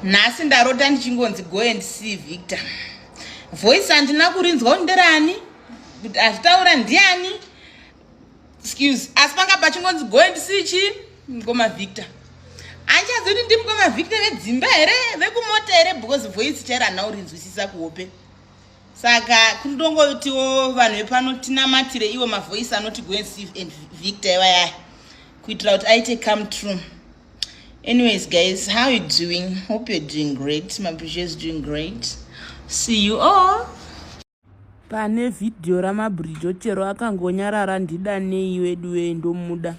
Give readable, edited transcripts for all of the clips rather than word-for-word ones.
Nhasi ndarota ndichingonzi go and see Victor. Voice handina kurinzwa kuti nderani, kuti azvitaura ndiani. Excuse, asi panga pachingonzi go and see chi mukoma Victor. Handichazivi kuti ndimukoma Victor vedzimba here, vekumota here because voice chairo handina kurinzwisisa kuhope. Saka kundongotiwo vanhu vepano tinamatire iwo mavoice anoti go and see and Victor iwayaya kuitira kuti aite come true. Anyways guys, how you doing? Hope you're doing great. My Bridget is doing great. See you all. Pane vhidhiyo raMabrijo chero akangonyarara ndidanei weduwee ndomuda.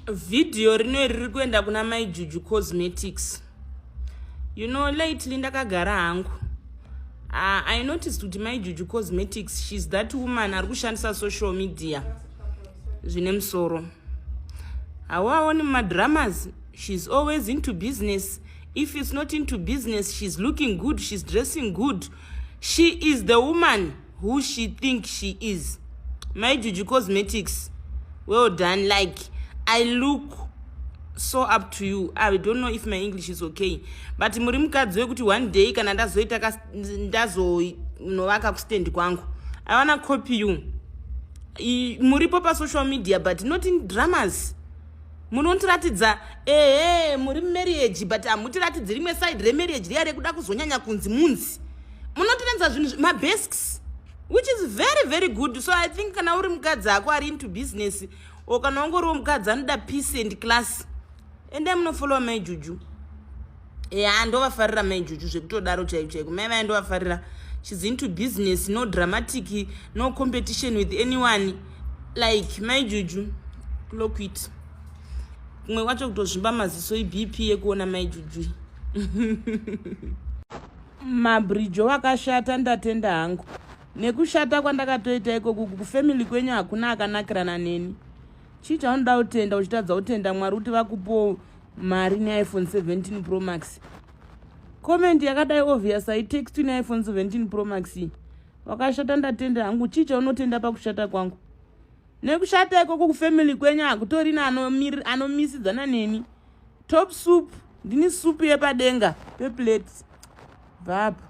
Vhidhiyo rino riri kuenda kuna Mai Juju Cosmetics. You know, lately ndakagara hangu. I noticed kuti Mai Juju Cosmetics, she's that woman ari kushandisa social media zvine musoro. Hawaoni mumadramas, she's always into business. If it's not into business, she's looking good, she's dressing good. She is the woman who she think she is. Mai Juju Cosmetics, well done. Like, I look so up to you. I don't know if my English is okay, but muri mukadzi wekuti one day kana ndazoita ndazonovaka kustand kwangu, I wanna copy you. Muripo pasocial media but not in dramas. Munotiratidza ehe muri mumarriage but hamutiratidzi rimwe side remarriage riya rekuda kuzonyanya kunzi munzi. Munotiratidza zvinhu mabasics, which is very very good. So I think kana uri mukadzi ako ari into business or kana ungoriwo mukadzi anoda peace and class, endai munofollowa Mai Juju. Ya, ndovafarira Mai Juju zvekutodaro chaiko chaiko. Mai vaya ndovafarira. She's into business, no dramatic, no competition with anyone. Like Mai Juju, clock it. Kumwe kwacho kutozvimba maziso iBP yekuona Mai Juju. Mabrijo wakashata, ndatenda hangu nekushata kwandakatoita ikoku. Kufamily kwenyu hakuna akanakirana neni. Chii chaunoda kutenda uchitadza kutenda Mwari kuti vakupowo mari neiPhone 17 Pro Max? Comment yakadai obvious haitextwi neiPhone 17 Pro Max. Wakashata, ndatenda hangu. Chii chaunotenda pakushata kwangu? Nekushata ikoko kufamily kwenyu hakutorina anomisidzana neni. Top soup, ndini supu yepadenga peplate. Bvapa.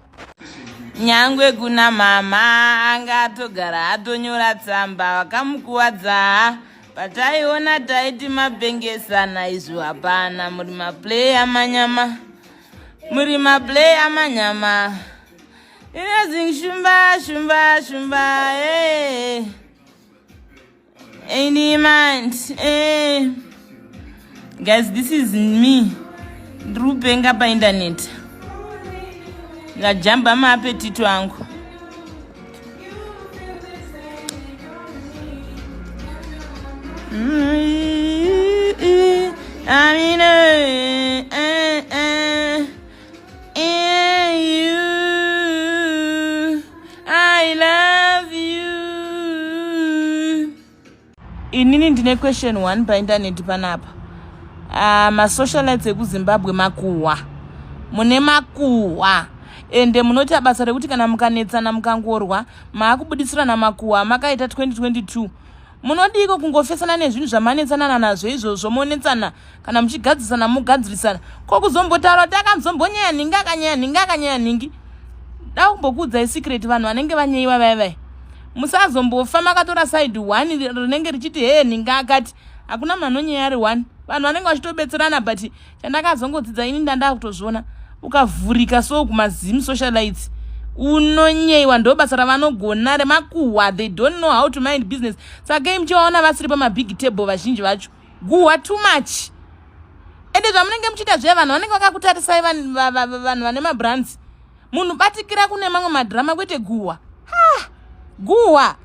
Nyangwe kuna mama anga atogara atonyora tsamba vakamukuwadza. Pataiona taiti mapengesana, izvo hapana. Muri maplayer manyama, muri maplayer manyama. Inozing shumba shumba shumba hey. Any mind eh. Guys, this is me. Ndiri kupenga painternet, ndajamba maapetito angu. I mean, you, I love you. Inini ndine question 1 painternet panapa. Masocialites ekuZimbabwe makuhwa, mune makuhwa ende munoita basa rekuti kana mukanetsana mukangorwa maakubudisirana makuhwa makaita 2022. Munodiko kungofesana nezvinhu zvamanetsanana nazvo izvozvo, monetsana kana muchigadzirisana mogadzirisana. Ko kuzombotaura kuti akazombonyaya nhingi, akanyaya nhingi, akanyaya nhingi? Da kumbokuudzai secret, vanhu vanenge vanyeyiwa vaya vaya, musazombofa makatora side one rinenge richiti hee nhingi akati. Hakuna munhu anonyeya ari one, vanhu vanenge vachitobetserana. But chandakazongodzidza ini, ndandaa kutozviona, ukavhurika so kumaZim socialites unonyeyiwa. Ndo basa ravanogona remakuhwa. They don't know how to mind business. Saka muchivaona vasiri pamabig table vazhinji vacho, guhwa too much. Ende zvamunenge muchiita zviya, vanhu vanenge vakakutarisai, vanhu vane mabrands. Munhu batikira kune mamwe madrama, kwete guhwa. Ha, guhwa.